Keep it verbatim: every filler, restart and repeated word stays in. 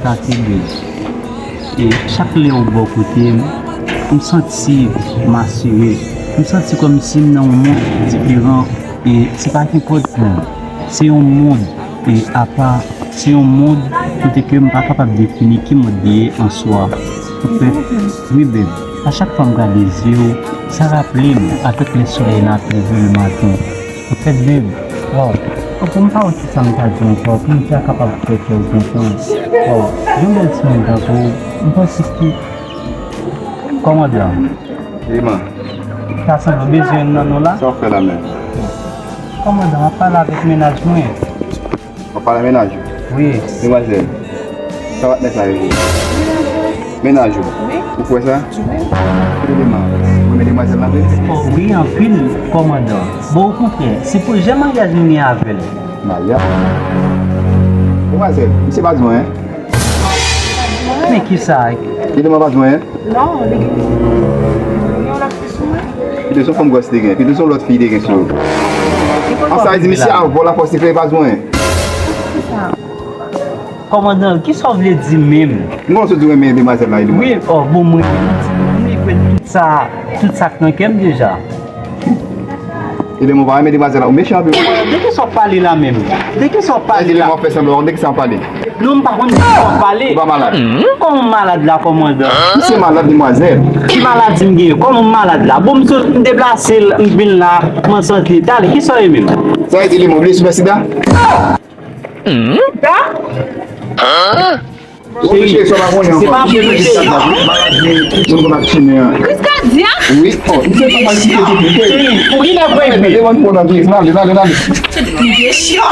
Sa te bèl. E chak lè ou bò kote m, m santi m asire. M santi kòmsi m nan yon mond diferan. E se pa nenpòt mond. Se yon mond e apa. Se yon mond kote ke m pa kapab defini ki mond li ye an swa. Anfèt, wi, babe, a chak fwa m gade zye w, sa raple m avèk lè solèy la ap leve lematen. Anfèt, babe, waw, pou m pa wè ki sa m ta di ankò, pou m ta kapab fè kè w kontan. Waw, yon bèl timoun tankou w, m panse ki, kòmandan, Liman, ta sanble w bezwen youn nan nou la? Sa w fè la menm? Kòmandan, m ap pale avèk mennaj mwen. W ap pale mennaj ou? Wi. Demwazèl, sa patnè sa ye pou ou? Mennaj ou? Wi. Ou kwè sa? Wi. Kote Liman? Ou renmen demwazèl la vre? Oh, wi, anpil, kòmandan. Bon, okontrè, se pwojè maryaj mwen gen avè l. Maryaj? Demwazèl, misye pa zwen, en? Men ki sa? Li Liman pa zwen, en? Non, li gen yon lòt fi sou mwen. Pito se yon fanm gwòs li te gen. Pito se yon lòt fi li te gen sou yo. An sa vle di misye avè w la fòs li fè li pa zwen. Kòmandan, kisa w vle di menm? M konnen w di w renmen demwazèl la, Elimar. Wi, oh, bon, mwen, mwen kwè tout sa, tout sa k nan kè m deja. Elimar, w pa renmen demwazèl la, ou mechan anpil. De kisa w pale la menm? De kisa w pale la? Elimar, w ap fè sanblan, de kisa w pale? Non, m pa konn de kisa w pale. Ou pa malad? Kòman m malad la, kòmandan? Misye malad, demwazèl. Ki maladi m genyen? Kòman m malad la? Bon, m sot, m deplase, m vin la, m an sante. Talè, kisa w ye menm? Sa vle di Elimar bliye sou fè sida? Sida? Ou chèche sa w pa konnen ankò. Se pa vre, mesye. Maladi moun konn ap chimè an. Kriz kadyak? Wi. Oh, misye pa pale sou fè sida. Cheri, ou ki lè pou epi? Devan pou nan vye, ale, ale, ale. Mesye.